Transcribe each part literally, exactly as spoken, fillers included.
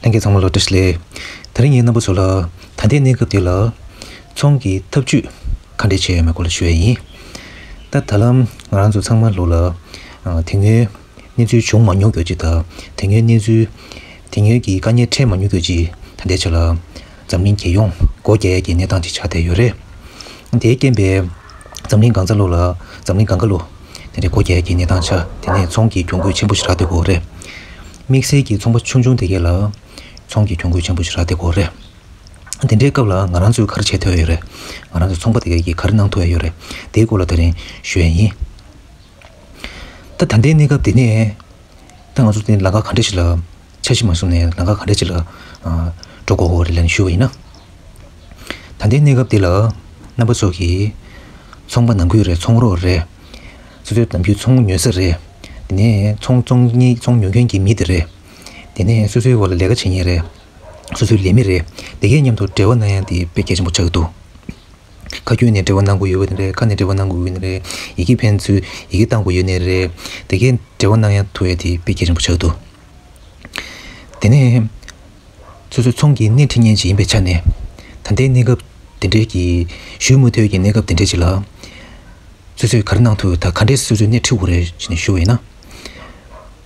ལྷན་རྒྱས་ཚང་མ་ལ་བཀྲ་ཤིས་བདེ་ལེགས། དེ་རིང་ངས་རྣམ་པ་ཚོ་ལ་ད་ལྟའི་གནས་སྐབས་འདི་ལ་ཚོང་གི་ཐབས་ཇུས་ག་འདྲས་བྱས་ཡོད་མེད་སྐོར་ལ་ཞུ་ཡ་ཡིན། ད་ད་ལམ་ང་རང་ཚོ་ཚང་མ་ལོ་ལ་ཨ་དེ་སྔོན་གནས་ཚུལ་བྱུང་མ་མྱོང་རྒྱུ་ཅིག་དང་། དེ་སྔོན་གནས་ཚུལ་དེ་སྔོན་གྱི་དཀའ་ངལ་འཕྲད་མ་མྱོང་རྒྱུ་ཅིག་ད་ལྟའི་ཆ་ལ་འཛམ་གླིང་རྒྱལ་ཡོངས་སྒོ་རྒྱག་ཡ་གི་གནས་སྟངས་ཅིག་ཆགས་བསྡད་ཡོད་རེད། དེའི་རྐྱེན་པས་འཛམ་གླིང་གང་ས་ལོ་ལ་འཛམ་གླིང་གང་ག་ལོ་དེ་འདྲའི་སྒོ་རྒྱག་ཡ་གི་གནས་སྟངས་ཆགས། དེ་ནས་ཚོང་གི་གྱོང་གུད་ཆེན་པོ་ཞིག་རག་བསྡད་ཡོད་རེད། དམིགས་བསལ་གྱི་ཚོང་པ་ཆུང་ཆུང་དེ་གས་ལ་ཚོང་གི་གྱོང་གུད་ཆེན་པོ་ཞིག་རག་བསྡད་ཡོད་རེད། དེ་འདྲའི་སྐབས་ལ་ང་རང་ཚོས་ག་རེ་བྱེད་ཐུབ་ཡ་ཡོད་རེད། ང་རང་ཚོ་ཚོང་པ་དེ་གས་ཀྱིས་ག་རེ་གནང་ཐུབ་ཡ་ཡོད་རེད། དེའི་སྐོར་ལ་དེ་རིང་ཞུ་ཡ་ཡིན། ད་ད་ལྟའི་གནས་སྐབས་འདི་ནས་ད་ང་ཚོ་དེ་ལམ་ཁ་ག་འདྲ་ཞིག་ལ་འཆར་གཞི་མ་བཟུང་ནས་ལམ་ཁ་ག་འདྲ་ཞིག་ལ་ཨ་འགྲོ་དགོས་ཀྱི་རེད་ལབ་ནས་ཞུས་པ་ཡིན་ན། ད་ལྟའི་གནས་སྐབས་འདི་ལ་རྣམ་པ་ཚོ་གིས་ཚོང་པ་ནང་ཁུལ་རེད། ཚོང་རོགས་རེད། སོ་སོའི་ནམ་རྒྱུན་ཚོང་ཉོ་ས་རེད། དེ་ནས་ཚོང་བཙོང་མཁན་ཚོང་ཉོ་མཁན་གྱི་མི་དེ་རེད། དེ་ནས་སོ་སོའི་འོག་ལ་ལས་ཀ་བྱེད་མཁན་རེད། སོ་སོའི་ལས་མི་རེད། དེ་གའི་མཉམ་དུ་འབྲེལ་བ་གནང་ཡ་དེ་དཔེ་གལ་ཆེན་པོ་ཆགས་ཀྱི་འདུག་ཁ་སྐྱོན་ནས་འབྲེལ་བ་གནང་དགོས་ཡོད་ནི་རེད། ཁ་ནས་འབྲེལ་བ་གནང་དགོས་ཡོད་ནི་རེད། ཡི་གེ་ཕན་ཚུན་ཡི་གེ་བཏང་དགོས་ཡོད་ནི་རེད། དེ་གའི་འབྲེལ་བ་གནང་ཡ་ཐུབ་ཡ་དེ་དཔེ་གལ་ཆེན་པོ་ཆགས་འདུག་དེ་ནས་སོ་སོའི་ཚོང་གི་སྣེ་ཁྲིད་མཁན་ཅིག་ཡིན་པའི་ཆ་ནས། ད་ལྟའི་གནས་སྐབས་དེ་འདྲའི་གི་ཞུ་མ་ཐུབ་ཀྱི་གནས་སྐབས་དེ་འདྲའི་ཅིག་ལ། སོ་སོས་ག་རེ་གནང་ཐུབ། ད་ག་འདྲས་སོ་སོའི་སྣེ་ཁྲིད་དགོས་རེད་ཅེས་ནས་ཞུ་བ་ཡིན་ན།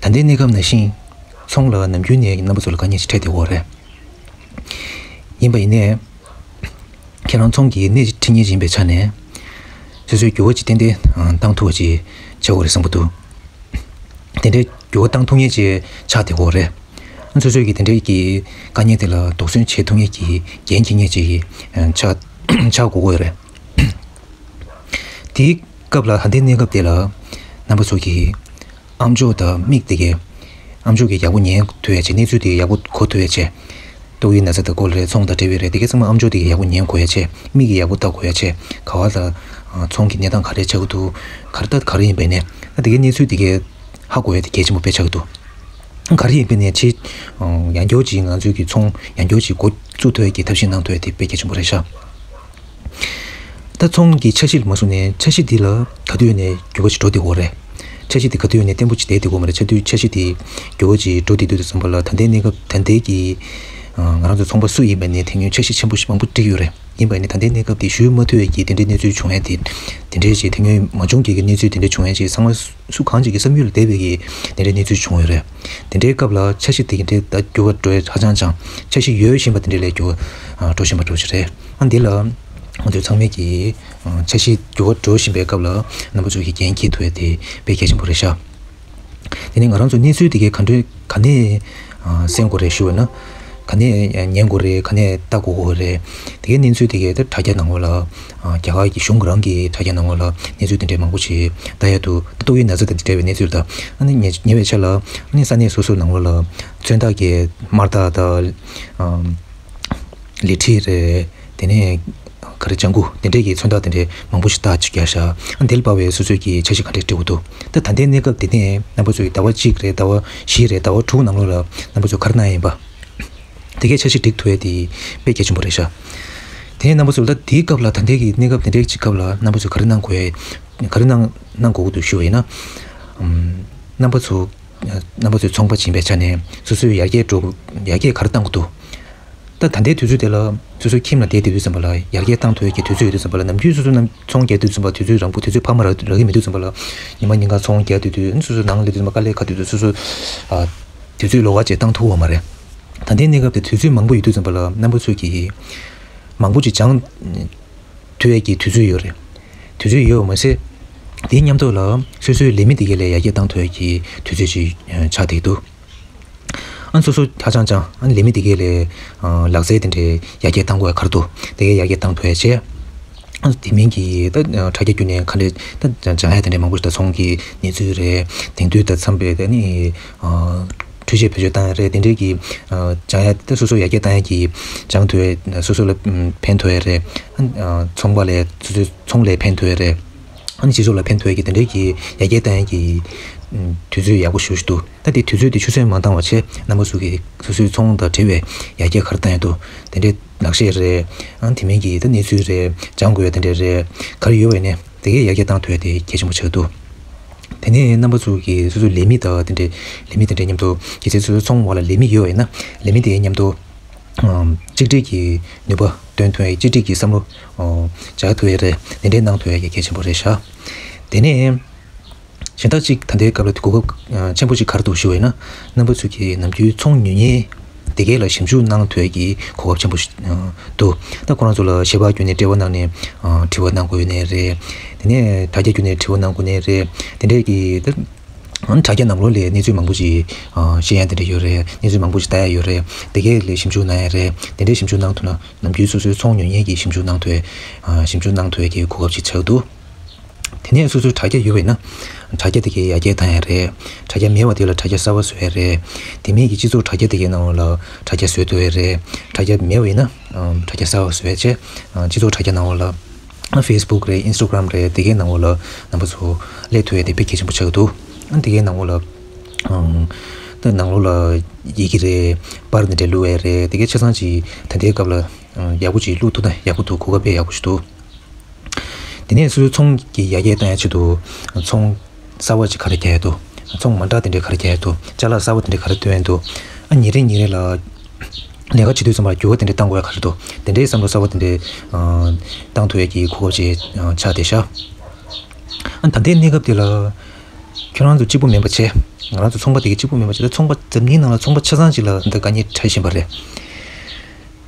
ད་ལྟའི་གནས་སྐབས་ནང་བཞིན་ཚོང་ལ་ནམ་རྒྱུན་ནས་རྣམ་པ་ཚོ་ལ་དཀའ་ངལ་ཞིག་འཕྲད་བསྡད་ཡོད་རེད། ཡིན་པ་ཡིན་ནའི། ཁྱེད་རང་ཚོང་གི་སྣེ་ཁྲིད་མཁན་ཞིག་ཡིན་པའི་ཆ་ནས། སོ་སོའི་འགྱུར་བ་ཅིག་ཏན་ཏན་ཨ་བཏང་ཐུབ་པ་ཅིག་བྱེད་དགོས་རེད་བསམ་གྱི་འདུག་དེ་འདྲའི་འགྱུར་བ་བཏང་ཐུབ་མཁན་ཅིག་ཆགས་བསྡད་ཡོད་རེད། སོ་སོའི་གི་དེ་འདྲའི་གི་དཀའ་ངལ་དེ་ལ་དོགས་ཟོན་བྱེད་ཐུབ་མཁན་གྱི་འགན་འཁྱེར་མཁན་ཅིག་ཨ་ཆགས་ཆགས་དགོས་ཀྱི་ཡོད་རེད། དེའི་སྐབས་ལ། ད་ལྟའི་གནས་སྐབས་དེ་ལ་རྣམ་པ་ཚོ་གིས་ཨ་མཆོག་དང་མིག་དེ་གས། ཨ་མཆོག་གིས་ཡག་པོ་ཉན་ཐུབ་ཡ་བྱས། གནས་ཚུལ་དེ་ཡག་པོ་གོ་ཐུབ་ཡ་བྱས། ཏོག་དབྱིབས་ན་ཚ་དང་སྐོར་རེད། ཚོང་དང་འབྲེལ་བའི་རེད། དེ་གས་ཚང་མ་ཨ་མཆོག་དེ་གས་ཡག་པོ་ཉན་དགོས་ཡ་བྱས། མིག་གིས་ཡག་པོ་ལྟ་དགོས་ཡ་བྱས། ག་བ་ལ་ཨ་ཚོང་གི་གནས་སྟངས་ག་རེ་ཆགས་ཀྱི་འདུག་ག་རེ་ལྟ་ག་རེ་ཡིན་པ་ཡིན་ནའི། ད་དེ་གས་གནས་ཚུལ་དེ་གས་ཧ་གོ་ཡ་དེ་གལ་ཆེན་པོ་དཔེ་ཆགས་ཀྱི་འདུག་ག་རེ་ཡིན་པ་ཡིན་ནའི་ཕྱི་ཡང་བསྐྱར་ཅིག་ང་ཚོའི་གི་ཚོང་ཡང་བསྐྱར་ཅིག་འགོ་བཙུགས་ཐུབ་ཡ་གི་ཐབས་ཤེས་གནང་ཐུབ་ཡ་དེ་དཔེ་གལ་ཆེན་པོ་རེད་ཤག་ད་ཚོང་གི་འཆར་གཞི་ལ་མ་བཟུང་ནས། འཆར་གཞི་འདི་ལ་ག་དུས་ཡིན་ནའི་འགྱུར་བ་ཞིག་འགྲོ་བསྡད་ཡོད་རེད། འཆར་གཞི་འདི་ག་དུས་ཡིན་ནའི་བརྟན་པོ་ཞིག་བསྡད་བསྡད་ཡོད་མ་རེད། འཆར་དུས་འཆར་གཞི་འདི་འགྱུར་བ་ཞིག་འགྲོ་བསྡད་དུས་ཙམ་པ་ལ། ད་ལྟའི་གནས་སྐབས་ད་ལྟའི་གི་ང་རང་ཚོ་ཚོང་པ་སུ་ཡིན་པ་ནས་དེ་སྔོན་འཆར་གཞི་ཆེན་པོ་ཞིག་མང་པོ་བསྒྲིགས་ཡོད་རེད། ཡིན་པ་ནས་ད་ལྟའི་གནས་སྐབས་འདི་ཞུ་མ་ཐུབ་ཡ་གི་དེ་འདྲའི་གནས་ཚུལ་བྱུང་ཡ་དེ། དེ་འདྲའི་ཞིག་དེ་སྔོན་མ་བྱུང་མཁན་གྱི་གནས་ཚུལ་དེ་འདྲ་བྱུང་ཡ་ཅིག་ཚང་མ་སུ་གང་ཅིག་གི་བསམ་ཡུལ་ལ་བསྡད་པའི་གི་དེ་འདྲའི་གནས་ཚུལ་བྱུང་ཡོད་རེད། དེ་འདྲའི་སྐབས་ལ་འཆར་གཞི་དེ་གི་འདྲའི་ད་འགྱུར་བ་འགྲོ་ཡ་ཧ་ཅང་ཅང་། འཆར་གཞི་ཡོད་བཞིན་པ་དེ་འདྲའི་ལས་འགྱུར་བ་འགྲོ་བཞིན་པ་འདྲ་བོ་ཞིག་རེད། ཨ་འདི་ལ་ང་ཚོས་ཚང་མས་ཀྱིས་འཆར་གཞི་འགྱུར་བ་འགྲོ་བཞིན་པའི་སྐབས་ལ་རྣམ་པ་ཚོས་ཀྱིས་འགན་འཁྱེར་ཐུབ་ཡ་དེ་དཔེ་གལ་ཆེན་པོ་རེད་ཤག་དེ་ནས་ང་རང་ཚོ་གནས་ཚུལ་དེ་གའི་ག་འདྲ་ག་ནས་ཨ་གསན་དགོས་རེད་ཞུ་བ་ན། ག་ནས་ཉན་དགོས་རེད། ག་ནས་ལྟ་དགོས་དགོས་རེད། དེ་གའི་གནས་ཚུལ་དེ་གའི་ད་དྲ་རྒྱ་ནང་ལོགས་ལ་ཨ་རྒྱ་གར་གྱི་གཞུང་རང་གི་དྲ་རྒྱ་ནང་ལོགས་ལ་གནས་ཚུལ་དེ་འདྲའི་མང་པོ་ཞིག་ལྟ་ཡ་འདུག་ད་ཏོག་དབྱིབས་ན་ཚ་དང་དེ་འདྲ་བའི་གནས་ཚུལ་དང་། ཨ་ནི་ཉེ་ཉེ་བའི་ཆར་ལ་ཨ་ནི་ས་གནས་སོ་སོའི་ནང་ལོགས་ལ་མཚོན་རྟགས་ཀྱི་དམར་རྟགས་དང་། ཨ་ལི་ཁྲི་རེད། དེ་ནས་ག་རེ་ལྗང་གུ་དེ་འདྲས་ཀྱི་མཚོན་རྟགས་དེ་འདྲས་མང་པོ་ཞིག་བཏགས་བཅུག་བཞག་ཤག་ཨ་འདི་ལ་དཔག་པའི་སོ་སོའི་གི་འཆར་གཞི་ག་འདྲས་སྒྲིག་དགོས་འདུག་ད་ད་ལྟའི་གནས་སྐབས་འདི་ནས་རྣམ་པ་ཚོས་ཟླ་བ་གཅིག་རེད། ཟླ་བ་བཞི་རེད། ཟླ་བ་དྲུག་ནང་ལོགས་ལ་རྣམ་པ་ཚོས་ག་རེ་གནང་ཡ་ཡིན་པ། དེ་གའི་འཆར་གཞི་སྒྲིག་ཐུབ་ཡ་དེ་དཔེ་གལ་ཆེན་པོ་རེད་ཤག་དེ་ནས་རྣམ་པ་ཚོས་ད་དེའི་སྐབས་ལ། ད་ལྟའི་གི་གནས་སྐབས་དེ་འདྲའི་གཅིག་སྐབས་ལ་རྣམ་པ་ཚོས་ག་རེ་གནང་དགོས་ཡ། ག་རེ་གནང་གནང་དགོས་ཀྱི་འདུག་ཞུ་བ་ཡིན་ན། ཨམ་རྣམ་པ་ཚོ་རྣམ་པ་ཚོའི་ཚོང་པ་ཡིན་པའི་ཆ་ནས་སོ་སོའི་ཡར་རྒྱས་འགྲོ། ཡར་རྒྱས་ག་རེ་གཏང་དགོས་འདུག་ད་ད་ལྟའི་དུས་ཚོད་དེ་ལ་སོ་སོའི་ཁྱིམ་ལ་བསྡད་བསྡད་དུས་ཙམ་པ་ལ་ཡར་རྒྱས་གཏང་ཐུབ་ཡ་གི་དུས་ཚོད་ཡོད་དུས་ཙམ་པ་ལ། ནམ་རྒྱུན་སོ་སོ་ནམ་ཚོང་རྒྱག་དུས་ཙམ་པ་དུས་ཚོད་རིང་པོ། དུས་ཚོད་འཕར་མ་རག་རག་གི་མེད་དུས་ཙམ་པ་ལ། ཉི་མ་ཉིན་གང་ཚོང་རྒྱག་སྡོད་དུས། སོ་སོ་ནང་སླེབས་དུས་ཙམ་པ། དཀའ་ལས་ཁག་སྡོད་དུས། སོ་སོ་ཨ་དུས་ཚོད་ལོགས་ཀ་ཅིག་གཏང་ཐུབ་ཡོད་མ་རེད། ད་ལྟའི་གནས་སྐབས་དེ་དུས་ཚོད་མང་པོ་ཡོད་དུས་ཙམ་པ་ལ་རྣམ་པ་ཚོས་ཀྱིས་མང་པོ་ཅིག་སྦྱང་ཐུབ་ཡས་ཀྱི་དུས་ཚོད་ཡོད་རེད། དུས་ཚོད་ཡོད་པ་མ་ཟད། དེའི་མཉམ་དུ་ལ་སོ་སོའི་ལས་མི་དེ་གས་ལ་ཡར་རྒྱས་གཏང་ཐུབ་ཡས་ཀྱི་དུས་ཚོད་ཅིག་ཆགས་བསྡད་འདུག་ཨ་སོ་སོ་ཧ་ཅང་ཅང་། ཨ་ལས་མི་དེ་གས་ལ་ཨ་ལག་རྩལ་དེ་འདྲའི་ཡར་རྒྱས་གཏང་དགོས་ཡ་ག་རེ་འདུག་དེ་གས་ཡར་རྒྱས་གཏང་ཐུབ་ཡ་བྱས། ཨ་དེ་མིན་གྱི་ད་དྲ་རྒྱ་བརྒྱུད་ནས་ག་འདྲས་ད་སྦྱང་ཡ་དེ་འདྲའི་མང་པོ་ཞིག་ད་ཚོང་གི་གནས་ཚུལ་རེད། དེང་དུས་དང་འཚམས་པའི་ད་ནི་ཨ་འཕྲུལ་ཆས་བེད་སྤྱོད་བཏང་ཡ་རེད། དེ་འདྲའི་གི་ཨ་སྦྱང་ཡ་ད་སོ་སོ་ཡར་རྒྱས་གཏང་ཡ་གི་སྦྱང་ཐུབ་ཡ། སོ་སོ་ལ་ཨམ་ཕན་ཐོགས་ཡ་རེད། ཨ་ཚོང་པ་ལ་སོ་སོའི་ཚོང་ལ་ཕན་ཐོགས་ཡ་རེད། ཨ་ནི་སྤྱི་ཚོགས་ལ་ཕན་ཐོགས་ཡ་གི་དེ་འདྲའི་གི་ཡར་རྒྱས་གཏང་ཡ་གི་ཨམ་དུས་ཚོད་ཡག་པོ་ཞེ་པོ་ཞིག་འདུག་ད་དེ་དུས་ཚོད་དེ་ཆུད་ཟོས་མ་བཏང་བ་བྱས། རྣམ་པ་ཚོ་གིས་སོ་སོའི་ཚོང་དང་འབྲེལ་བའི་ཡར་རྒྱས་ག་རེ་གཏང་ཡ་འདུག་དེ་འདྲའི་ལག་ཤེས་རེད། ཨ་དེ་མིན་གྱི་ད་གནས་ཚུལ་རེད། སྦྱང་དགོས་ཡ་དེ་འདྲ་རེད། ག་རེ་ཡོད་པ་ཡིན་ནའི་དེ་གས་ཡར་རྒྱས་གཏང་ཐུབ་ཡ་དེ་གལ་ཆེན་པོ་ཆགས་འདུག་དེ་ནས་རྣམ་པ་ཚོ་གིས་སོ་སོའི་ལས་མི་དང་དེ་འདྲའི་ལས་མི་དེ་འདྲའི་མཉམ་དུ་གལ་སྲིད་སོ་སོའི་ཚོང་བ་ལ་ལས་མི་ཡོད་པ་ཡིན་ན་ལས་མི་དེའི་མཉམ་དུ་ཨམ་གཅིག་སྒྲིལ་གྱི་ནུས་པ་འདོན་ཐུབ་ཡ་གཅིག་སྒྲིལ་གྱི་བསམ་བློ་ཨོ་བྱ་ཐུབ་ཡ་རེད། དེ་འདྲའི་གནང་ཐུབ་ཡ་གི་གལ་ཆེན་པོ་རེད་ཤག་དེ་ནས་གཞན་དག་ཅིག་ད་ལྟའི་སྐབས་ལ་གོ་སྐབས་ཨ་ཆེན་པོ་ཅིག་ག་རེ་འདུག་ཞུ་བ་ཡིན་ན། རྣམ་པ་ཚོ་གིས་ནམ་རྒྱུན་ཚོང་ཉོ་མཁན་དེ་གས་ལ་ཞིབ་འཇུག་གནང་ཐུབ་ཡ་གི་གོ་སྐབས་ཆེན་པོ་ཞིག་ཨ་འདུག་ད་ཁོ་རང་ཚོ་ལ་ཞལ་པར་བརྒྱུད་ནས་འབྲེལ་བ་གནང་ནས་ཨ་དྲི་བ་གནང་དགོས་ཡོད་ནའི་རེད། དེ་ནས་དྲ་རྒྱ་བརྒྱུད་ནས་དྲི་བ་གནང་དགོས་ནའི་རེད། དེ་འདྲའི་གི་ད་དྲ་རྒྱ་ནང་ལོགས་ལ་གནས་ཚུལ་མང་པོ་ཞིག་ཨ་ཤེས་ཡ་དེ་འདྲ་ཡོད་རེད། གནས་ཚུལ་མང་པོ་ཞིག་ལྟ་ཡ་ཡོད་རེད། དེ་གས་ལ་ཞིབ་འཇུག་གནང་ཡ་རེད། དེ་འདྲའི་ཞིབ་འཇུག་གནང་ཐུབ་ན་ནམ་རྒྱུན་སོ་སོའི་ཚོང་ཉོ་མཁན་གྱིས་ཞིབ་འཇུག་གནང་ཐུབ་ཡ་ཨ་ཞིབ་འཇུག་གནང་ཐུབ་ཡ་གི་གོ་སྐབས་ཅིག་ཆགས་འདུག་དེ་ནས་སོ་སོའི་དྲ་རྒྱ་ཡོད་པ་ཡིན་ན་དྲ་རྒྱ་དེ་གའི་ཡར་རྒྱས་བཏང་ཡ་རེད། དྲ་རྒྱ་མེད་པ་དེ་ལ་དྲ་རྒྱ་གསར་པ་བཟོ་ཡ་རེད། དེ་མིན་གྱི་སྤྱི་ཚོགས་དྲ་རྒྱ་དེ་གའི་ནང་ལ་དྲ་རྒྱ་བཟོ་ཐུབ་ཡ་རེད། དྲ་རྒྱ་མེད་པ་ཡིན་ན་ཨམ་དྲ་རྒྱ་གསར་པ་བཟོ་ཡ་བྱས། ཨ་སྤྱི་ཚོགས་དྲ་རྒྱ་ནང་ལ་ཨ་Facebook་རེད། Instagram་རེད། དེ་གའི་ནང་ལ་རྣམ་པ་ཚོ་སླེབས་ཐུབ་ཡ་དེ་དཔེ་གལ་ཆེན་པོ་ཆགས་འདུག་ཨ་དེ་གའི་ནང་ལ་ཨམ་ད་ནང་ལོགས་ལ་ཡི་གེ་རེད། པར་འདི་འདྲ་བླུགས་ཡ་རེད། དེ་གའི་ཆ་ཚང་ཅིག་ད་ལྟའི་སྐབས་ལ་ཨ་ཡག་པོ་ཅིག་བླུགས་ཐུབ་ན་ཡག་པོ་འདུག་གོ་སྐབས་དཔེ་ཡག་པོ་ཞིག་འདུག་དེ་ནས་སོ་སོའི་ཚོང་གི་ཡར་རྒྱས་གཏོང་ཡ་ཆེད་དུ་ཚོང་གསར་པ་ཅིག་ག་རེ་རྒྱག་ཡ་འདུག་ཚོང་མ་འདྲ་དེ་འདྲའི་ག་རེ་རྒྱག་ཡ་འདུག་ཅ་ལག་གསར་པ་དེ་འདྲའི་ག་རེ་བཏོན་ཡ་འདུག་ཨ་ཉིན་རེ་ཉིན་རེ་ལ་ལས་ཀ་བྱེད་དུས་ཙམ་པར་འགྱུར་བ་དེ་འདྲའི་གཏང་དགོས་ཡ་ག་རེ་འདུག་དེ་འདྲའི་བསམ་བློ་གསར་པ་དེ་འདྲའི་ཨ་གཏང་ཐུབ་ཡ་གི་གོ་སྐབས་ཅིག་ཨ་ཆགས་བསྡད་ཤག་ཨ་ད་ལྟའི་གནས་སྐབས་དེ་ལ་ཁྱོད་རང་ཚོ་གཅིག་པུ་མིན་པ་བྱས། ང་རང་ཚོ་ཚོང་པ་དེ་གི་གཅིག་པུ་མིན་པ་བྱས། ད་ཚོང་པ་འཛམ་གླིང་ནང་ལ་ཚོང་པ་ཆ་ཚང་ཅིག་ལ་འདི་དཀའ་ངལ་འཕྲད་བཞིན་པ་རེད།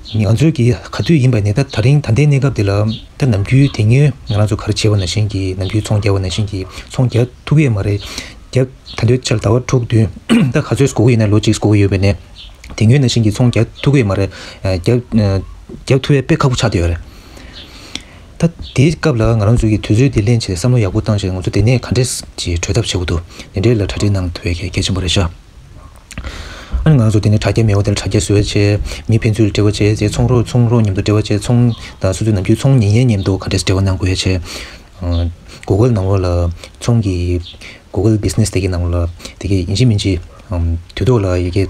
ང་ཚོའི་གི་ག་དུས་ཡིན་པ་ནས་ད་ད་རིང་ད་ལྟའི་གནས་སྐབས་འདི་ལ་ད་ནམ་རྒྱུན་དེ་སྔོན་ང་རང་ཚོ་ག་རེ་བྱས་པ་ནང་བཞིན་གྱི་ནམ་རྒྱུན་ཚོང་རྒྱག་པ་ནང་བཞིན་གྱི་ཚོང་རྒྱག་ཐུབ་ཀྱི་ཡོད་མ་རེད། རྒྱག་ད་ལྟའི་ཆར་ཟླ་བ་དྲུག་བདུན་ད་ག་ཚོད་འགོར་གྱི་ཡོད་ན་ལོ་གཅིག་འགོར་གྱི་ཡོད་པ་ནས་དེ་སྔོན་ནང་བཞིན་གྱི་ཚོང་རྒྱག་ཐུབ་ཀྱི་ཡོད་མ་རེད། རྒྱག་རྒྱག་ཐུབ་ཡས་དཔེ་ཁག་པོ་ཆགས་བསྡད་ཡོད་རེད། ད་དེའི་སྐབས་ལ་ང་རང་ཚོ་གི་དུས་ཚོད་འདི་ལེན་བྱས་བསམ་བློ་ཡག་པོ་བཏང་བྱས་ང་ཚོ་དེ་ནས་ག་འདྲས་ཀྱི་གྲོས་ཐབས་བྱེད་དགོས་འདུག་དེ་འདྲས་ལ་གྲ་སྒྲིག་གནང་ཐུབ་ཡས་གལ་ཆེན་པོ་རེད་ཤག་ཨ་ནི་ང་ཚོ་དེ་ནས་དྲ་རྒྱ་མེད་པ་དེར་དྲ་རྒྱ་བཟོས་བྱས། མི་ཕན་ཚུན་ལ་འབྲེལ་བ་བྱས་བྱས། ཚོང་རོགས་ཚོང་རོགས་མཉམ་དུ་འབྲེལ་བ་བྱས། ཚོང་དང་སོ་སོའི་ནམ་རྒྱུན་ཚོང་ཉོ་མཁན་མཉམ་དུ་ག་འདྲས་འབྲེལ་བ་གནང་དགོས་ཡ་བྱས། ཨ་Google་ནང་ལོགས་ལ་ཚོང་གི་Google Business་དེ་གའི་ནང་ལོགས་ལ་དེ་གའི་ཡིན་གཅིག་མིན་གཅིག་ཨམ་དུས་ཐོག་ལ་ཡི་གེ་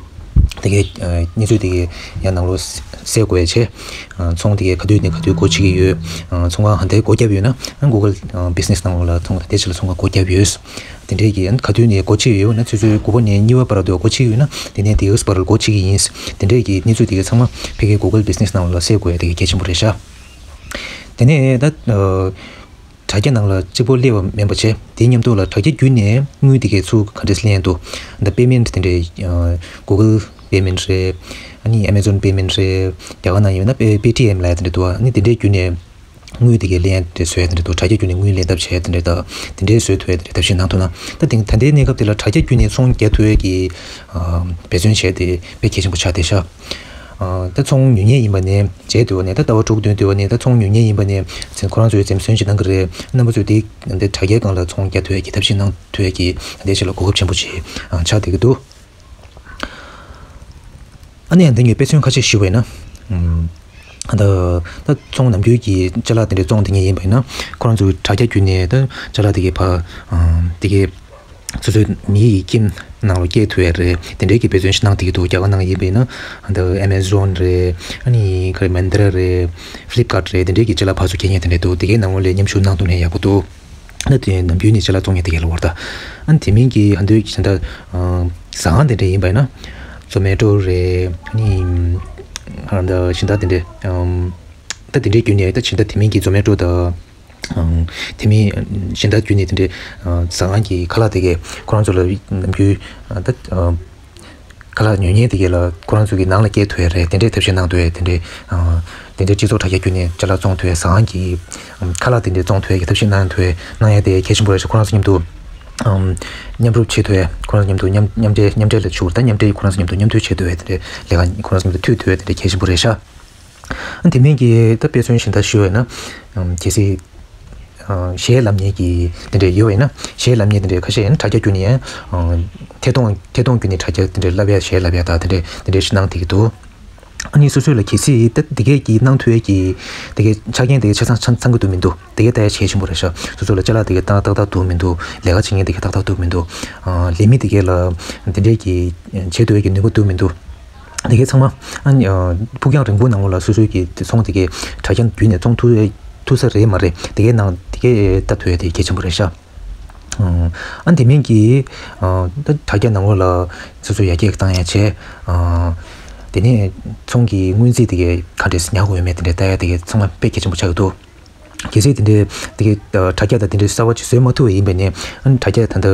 དེ་གའི་ཨ་གནས་ཚུལ་དེ་གའི་ཡང་ནང་ལོགས་གསལ་དགོས་ཡ་བྱས། ཨ་ཚོང་དེ་གའི་ག་དུས་ནས་ག་དུས་སྒོ་ཕྱེ་གི་ཡོད། ཨ་ཚོང་ཁང་ག་འདྲས་སྒོ་བརྒྱབ་ཡོད་ན་ཨ་Google་ཨ་Business་ནང་ལོགས་ལ་ཚོང་དེ་ཕྱི་ལ་ཚོང་ཁང་སྒོ་བརྒྱབ་ཡོད། དེ་འདྲས་ཀྱི་ག་དུས་ནས་སྒོ་ཕྱེ་ཡོད་ན་ཆུ་ཚོད་དགུ་པ་ནས་གཉིས་པ་བར་དུ་སྒོ་ཕྱེ་ཡོད་ན་དེ་ནས་དེའི་བར་ལ་སྒོ་ཕྱེ་གི་ཡིན། དེ་འདྲས་ཀྱི་གནས་ཚུལ་དེ་གའི་ཚང་མ་ཕ་གིའི་Google Business་ནང་ལ་གསལ་དགོས་ཡ་དེ་གའི་གལ་ཆེན་པོ་རེད་ཤག་དེ་ནས་ད་ཨ་དྲ་རྒྱ་ནང་ལ་གཅིག་པོ་སླེབས་པ་མིན་པ་བྱས་དེའི་མཉམ་དུ་ལ་དྲ་རྒྱ་བརྒྱུད་ནས་དངུལ་དེ་གའི་ཚུར་ག་འདྲས་ལེན་འདུག་ད་Payment་དེ་འདྲས་ཨ་Google Payment་རེད། ཨ་ནི་Amazon Payment་རེད། རྒྱ་གར་ནང་ཡོད་ན་Pay- Paytm་ལབ་ཡ་དེ་འདྲས་འདུག་ཨ་ནི་དེ་འདྲས་བརྒྱུད་ནས་དངུལ་དེ་གའི་ལེན་དེ་བཟོ་ཡ་དེ་འདྲ་འདུག་དྲ་རྒྱ་བརྒྱུད་ནས་དངུལ་ལེན་ཐབས་བྱས་དེ་འདྲ་དང་དེ་འདྲའི་བཟོ་ཐུབ་ཡ་དེ་འདྲ་ཐབས་ཤེས་གནང་ཐུབ་ན། ད་དེང་ད་ལྟའི་གནས་སྐབས་དེ་ལ་དྲ་རྒྱ་བརྒྱུད་ནས་ཚོང་རྒྱག་ཐུབ་ཡ་གི་ཨ་འབད་བརྩོན་བྱས་ཏེ་དཔེ་གལ་ཆེན་པོ་ཆགས་བསྡད་ཤག་ཨ་ད་ཚོང་ཉོ་མཁན་ཡིན་པ་ནས་བྱས་དུས་བ་ནས་ད་ཟླ་བ་དྲུག་བདུན་དུས་བ་ནས་ད་ཚོང་ཉོ་མཁན་ཡིན་པ་ནས་ཚེ་ཁོ་རང་ཚོས་འཛེམ་ཟོན་ཅིག་གནང་གི་རེད། རྣམ་པ་ཚོས་དེ་འདི་དྲ་རྒྱའི་སྒང་ལ་ཚོང་རྒྱག་ཐུབ་ཡ་གི་ཐབས་ཤེས་གནང་ཐུབ་ཡ་གི་ད་ལྟའི་ཆ་ལ་གོ་སྐབས་ཆེན་པོ་ཅིག་ཨ་ཆགས་བསྡད་ཀྱི་འདུག་ཨ་ནི་ཡང་འདི་ངས་དཔེ་མཚོན་ཁ་ཤས་ཞུས་པ་ཡིན་ན། ཨམ། ད་ད་ཚོང་ནམ་རྒྱུན་གྱི་ཅ་ལག་དེ་འདྲའི་བཙོང་དེ་ངས་ཡིན་པ་ཡིན་ན་ཁོ་རང་ཚོའི་དྲ་རྒྱ་བརྒྱུད་ནས་ད་ཅ་ལག་དེ་གའི་ཕ་ཨམ་དེ་གའི་སོ་སོའི་མི་ཡི་ཁྱིམ་ནང་ལ་སྐྱེལ་ཐུབ་ཡ་རེད། དེ་འདྲའི་གི་དཔེ་མཚོན་ཞིག་གནང་བསྡད་ཀྱི་འདུག་རྒྱ་གར་ནང་ཡིན་པ་ཡིན་ན་ད་Amazon་རེད། ཨ་ནི་ག་རེ་Myntra་རེད། Flipkart་རེད། དེ་འདྲའི་གི་ཅ་ལག་ཕར་ཚུར་སྐྱེལ་མཁན་དེ་འདྲ་འདུག་དེ་གའི་ནང་ལོགས་ལ་མཉམ་ཞུགས་གནང་ཐུབ་ན་ཡག་པོ་འདུག་ད་དེ་ནམ་རྒྱུན་ནས་ཅ་ལག་བཙོང་མཁན་དེ་གའི་ལ་བར་ད། ཨ་ནི་དེ་མིན་གྱི་ཨ་འདོད་ཀྱི་ད་ལྟ་ཟ་ཁང་དེ་འདྲ་ཡིན་པ་ཡིན་ན་Zomato་རེད། ཨ་ནི་ཨ་ད་སྦྱིན་བདག་དེ་འདྲ་ཨམ་ད་དེ་འདྲའི་བརྒྱུད་ནས་ད་སྦྱིན་བདག་དེ་མིན་གྱི་Zomato་དང་ཨམ་དེ་མིན་སྦྱིན་བདག་བརྒྱུད་ནས་དེ་འདྲའི་ཨ་ཟ་ཁང་གི་ཁ་ལག་དེ་གའི་ཁོ་རང་ཚོ་ལ་ནམ་རྒྱུན་ཨ་ད་ཨམ་ཁ་ལག་ཉོ་མཁན་དེ་གའི་ལ་ཁོ་རང་ཚོ་གི་ནང་ལ་སྐྱེལ་ཐུབ་ཡ་རེད། དེ་འདྲའི་ཐབས་ཤེས་གནང་ཐུབ་ཡ་དེ་འདྲའི་ཨ་དེ་འདྲའི་སྤྱི་ཚོགས་དྲ་རྒྱ་བརྒྱུད་ནས་ཅ་ལག་བཙོང་ཐུབ་ཡ་ཟ་ཁང་གི་ཨམ་ཁ་ལག་དེ་འདྲའི་བཙོང་ཐུབ་ཡ་གི་ཐབས་ཤེས་གནང་ཐུབ་ཡ་གནང་ཡ་དེ་གལ་ཆེན་པོ་རེད་ཤག་ཁོ་རང་ཚོ་མཉམ་དུ་ཨམ་མཉམ་རུབ་བྱེད་ཐུབ་ཡ། ཁོ་རང་ཚོ་མཉམ་དུ་མཉམ་མཉམ་འབྲེལ་མཉམ་འབྲེལ་ལ་ཞུགས་ད་མཉམ་འབྲེལ་ཁོ་རང་ཚོ་མཉམ་དུ་མཉམ་མཐུད་བྱེད་ཐུབ་ཡ་དེ་འདྲའི་ལས་ཀ་ཁོ་རང་ཚོ་མཉམ་དུ་མཐུད་ཐུབ་ཡ་དེ་འདྲའི་གལ་ཆེན་པོ་རེད་ཤག་དེ་མིན་གྱི་ད་དཔེ་མཚོན་གཞན་དག་ཞུ་བས་ན། གལ་སྲིད་གཞས་ལབ་མཁན་གྱི་དེ་འདྲས་ཡོད་པས་ན་གཞས་ལབ་མཁན་དེ་འདྲས་ཁ་ཤས་ཡང་དྲ་རྒྱ་བརྒྱུད་ནས་ཡང་ཐད་གཏོང་ཐད་གཏོང་བརྒྱུད་ནས་དྲ་རྒྱ་དེ་འདྲས་ལབ་ཡ་གཞས་ལབ་ཡ་དང་དེ་འདྲས་དེ་འདྲས་ཞིག་གནང་བསྡད་ཀྱི་འདུག་ཨ་ནི་སོ་སོ་ལ་གལ་སྲིད་ད་དེ་གས་ཀྱི་གནང་ཐུབ་ཡ་གི་དེ་གས་ཆ་རྐྱེན་དེ་གས་ཆ་ཚང་ཚང་གི་འདུག་མི་འདུག་དེ་གས་ལྟ་ཡ་གལ་ཆེན་པོ་རེད་ཤག་སོ་སོ་ལ་ཅ་ལག་དེ་གས་ཏག་ཏག་ཏག་འདུག་མི་འདུག་ལས་ཀ་བྱེད་མཁན་དེ་གས་ཏག་ཏག་འདུག་མི་འདུག་ལས་མི་དེ་གས་ལ་དེ་འདྲས་ཀྱི་བྱེད་ཐུབ་ཡ་གི་ནུས་པ་འདུག་མི་འདུག་དེ་གའི་ཚང་མ་ཨ་ནི་ཕུགས་རྒྱང་རིང་པོའི་ནང་ལོགས་ལ་སོ་སོའི་གི་ཚོང་དེ་གའི་དྲ་རྒྱ་བརྒྱུད་ནས་བཙོང་ཐུབ་ཐུབ་ས་རེད་མ་རེད། དེ་གའི་ནང་དེ་གའི་ལྟ་ཐུབ་ཡ་དེ་གལ་ཆེན་པོ་རེད་ཤག་ཨ་དེ་མིན་གྱི་ད་དྲ་རྒྱ་ནང་ལོགས་ལ་སོ་སོ་ཡར་རྒྱས་བཏང་ཡ་བྱས། དེ་ནས་ཚོང་གི་སྔོན་རྩིས་དེ་གས་ག་འདྲས་ཉར་དགོས་ཡོད་མེད་དེ་འདྲས་ལྟ་ཡ་དེ་གས་ཚང་མ་དཔེ་གལ་ཆེན་པོ་ཆགས་ཀྱི་འདུག་གལ་སྲིད་དེ་འདྲའི་དེ་གའི་དྲ་རྒྱ་དང་དེ་འདྲའི་གསར་བ་ཅིག་བཟོས་མ་ཐུབ་པ་ཡིན་པ་ནས། ཨ་ནི་དྲ་རྒྱ་ད་ལྟ་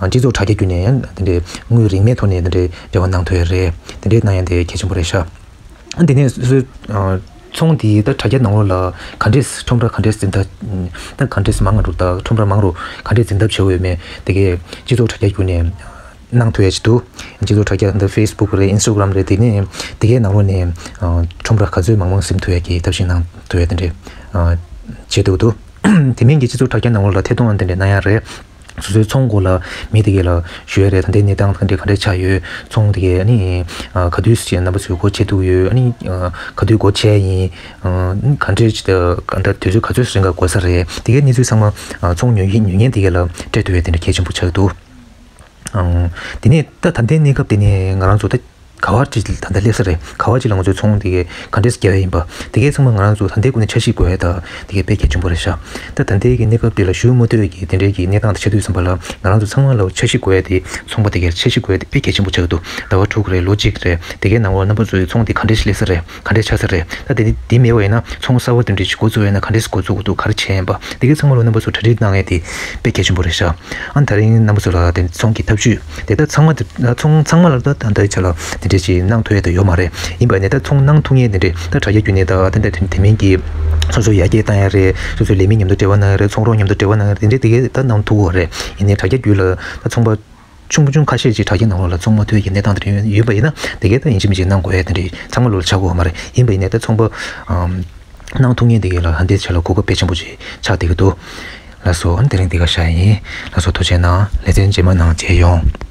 སྤྱི་ཚོགས་དྲ་རྒྱ་བརྒྱུད་ནས་ཡང་དེ་འདྲའི་དངུལ་རིན་མེད་ཐོག་ནས་དེ་འདྲའི་འབྲེལ་བ་གནང་ཐུབ་ཡ་རེད། དེ་འདྲའི་གནང་ཡ་དེ་གལ་ཆེན་པོ་རེད་ཤག་ཨ་དེ་ནས་སོ་སོའི་ཚོང་དེ་ད་དྲ་རྒྱ་ནང་ལོགས་ལ་ག་འདྲས་ཁྲོམ་ར་ག་འདྲས་འཛིན་ཐབས། ད་ག་འདྲས་མང་རུ་དང་ཁྲོམ་ར་མང་རུ་ག་འདྲས་འཛིན་ཐབས་བྱེད་དགོས་ཡོད་མེད་དེ་གའི་སྤྱི་ཚོགས་དྲ་རྒྱ་བརྒྱུད་ནས་གནང་ཐུབ་ཡ་ཅིག་འདུག་སྤྱི་ཚོགས་དྲ་རྒྱ་འདི་ཕེ་སི་བུག་རེད། ཨིན་སི་ཊ་གྷི་རམ་རེད། དེ་ནས་དེ་གའི་ནང་ལོགས་ནས་ཨ་ཁྲོམ་ར་ག་ཚོད་མང་མང་ཟིན་ཐུབ་ཡ་གི་ཐབས་ཤེས་གནང་ཐུབ་ཡ་དེ་འདྲས་ཨ་བྱེད་ཐུབ་འདུག་དེ་མིན་གྱི་སྤྱི་ཚོགས་དྲ་རྒྱ་ནང་ལོགས་ལ་ཐད་གཏོང་དེ་འདྲས་གནང་ཡ་རེད། སོ་སོའི་ཚོང་སྐོར་ལ་མི་དེ་གའི་ལ་ཞུ་ཡ་རེད། ད་ལྟའི་གནས་སྟངས་ག་འདྲས་ག་འདྲས་ཆགས་ཡོད། ཚོང་དེ་གའི་ཨ་ནི་ཨ་ག་དུས་ཅིག་རྣམ་པ་ཚོས་སྒོ་ཕྱེ་ཐུབ་ཡོད། ཨ་ནི་ཨ་ག་དུས་སྒོ་ཕྱེ་ཡ་ཡིན། ཨ་ག་འདྲས་ཅིག་ད་ག་འདྲ་དུས་ཚོད་ག་ཚོད་རིང་ག་དགོས་ས་རེད། དེ་གའི་གནས་ཚུལ་ཚང་མ་ཨ་ཚོང་ཉོ་ཉོ་མཁན་དེ་གའི་ལ་སྤྲད་ཐུབ་ཡ་དེ་འདྲ་གལ་ཆེན་པོ་ཆགས་འདུག་ཨང་། དེ་ནས་ད་ད་ལྟའི་གནས་སྐབས་དེ་ནས་ང་རང་ཚོ་ད་ག་བ་ཅིག་ད་ལྟ་སླེབས་ས་རེད། ག་བ་ཅིག་ལ་ང་ཚོའི་ཚོང་དེ་གའི་ག་འདྲས་སེ་རྒྱག་ཡ་ཡིན་པ། དེ་གའི་ཚང་མ་ང་རང་ཚོ་ད་ལྟའི་སྒོ་ནས་འཆར་གཞི་དགོས་ཡ་ད་དེ་གའི་དཔེ་གལ་ཆེན་པོ་རེད་ཤག་ད་ད་ལྟའི་གི་གནས་སྐབས་དེ་ལ་ཞུགས་མ་ཐུབ་ཡ་གི་དེ་འདྲའི་གི་གནས་སྟངས་དེ་ཆགས་དུས་ཙམ་པ་ལ་ང་རང་ཚོ་ཚང་མ་ལ་འཆར་གཞི་དགོས་ཡ་དེ་ཚོང་པ་དེ་གའི་འཆར་གཞི་དགོས་ཡ་དེ་དཔེ་གལ་ཆེན་པོ་ཆགས་འདུག་ཟླ་བ་དྲུག་རེད། ལོ་གཅིག་རེད། དེ་གའི་ནང་ལོགས་རྣམ་པ་ཚོའི་ཚོང་དེ་ག་འདྲས་སེ་སླེབས་ས་རེད། ག་འདྲས་ཆགས་ས་རེད། ད་དེ་དེ་མེད་པ་ཡིན་ན་ཚོང་གསར་པ་དེ་འདྲས་ཅིག་འགོ་བཙུགས་ཡ་ཡིན་ན་ག་འདྲས་སེ་འགོ་བཙུགས་དགོས་འདུག་ག་རེ་བྱས་ཡིན་པ་དེ་གའི་ཚང་མ་ལ་རྣམ་པ་ཚོ་གྲ་སྒྲིག་གནང་ཡ་དེ་དཔེ་གལ་ཆེན་པོ་རེད་ཤག་ཨ་ད་རིང་རྣམ་པ་ཚོ་ལ་དེ་ཚོང་གི་ཐབས་ཇུས་དེ་ད་ཚང་མ་དེ་ཚོང་ཚང་མ་ལ་ད་ད་ལྟའི་ཆ་ལ་དེ་འདྲས་ཅིག་གནང་ཐུབ་ཡ་ད་ཡོད་མ་རེད། ཡིན་པ་ནས་ད་ཚོང་གནང་ཐུབ་མཁན་དེ་འདྲས་ད་དྲ་རྒྱ་བརྒྱུད་ནས་ད་དེ་འདྲ་དེ་དེ་མིན་གྱི་སོ་སོ་ཡར་རྒྱས་བཏང་ཡ་རེད། སོ་སོའི་ལས་མི་མཉམ་དུ་འབྲེལ་བ་གནང་ཡ་རེད། ཚོང་རོགས་མཉམ་དུ་འབྲེལ་བ་གནང་ཡ་རེད། དེ་འདྲས་དེ་གའི་ད་གནང་ཐུབ་ཀྱི་རེད། ཡིན་ནའི་དྲ་རྒྱ་བརྒྱུད་ལ་ད་ཚོང་པ་ཆུང་ཆུང་ཆུང་ཁ་ཤས་ཅིག་དྲ་རྒྱ་ནང་ལོགས་ལ་བཙོང་མ་ཐུབ་ཀྱི་གནས་སྟངས་དེ་འདྲ་ཡོད་པ་ཡིན་ན་དེ་གའི་ད་ཡིན་གཅིག་མིན་གཅིག་གནང་དགོས་ཡ་དེ་འདྲ་ཚང་མ་ལོགས་ལ་ཆགས་ཀྱི་ཡོད་མ་རེད། ཡིན་པ་ཡིན་ནའི་ད་ཚོང་པ་ཨམ་གནང་ཐུབ་མཁན་དེ་གའི་ལ་ཧན་དེ་ཆ་ལ་གོ་སྐབས་དཔེ་ཆེན་པོ་ཅིག་ཆགས་བསྡད་ཀྱི་འདུག་ལགས་སོ། ཨ་ནི་དེ་རིང་འདི་ག་བཞག་ཡིན། ལགས་སོ། ཐུགས་རྗེ་གནང་། ལེ་ཚན་རྗེས་མ་ནང་མཇལ་ཡོང་།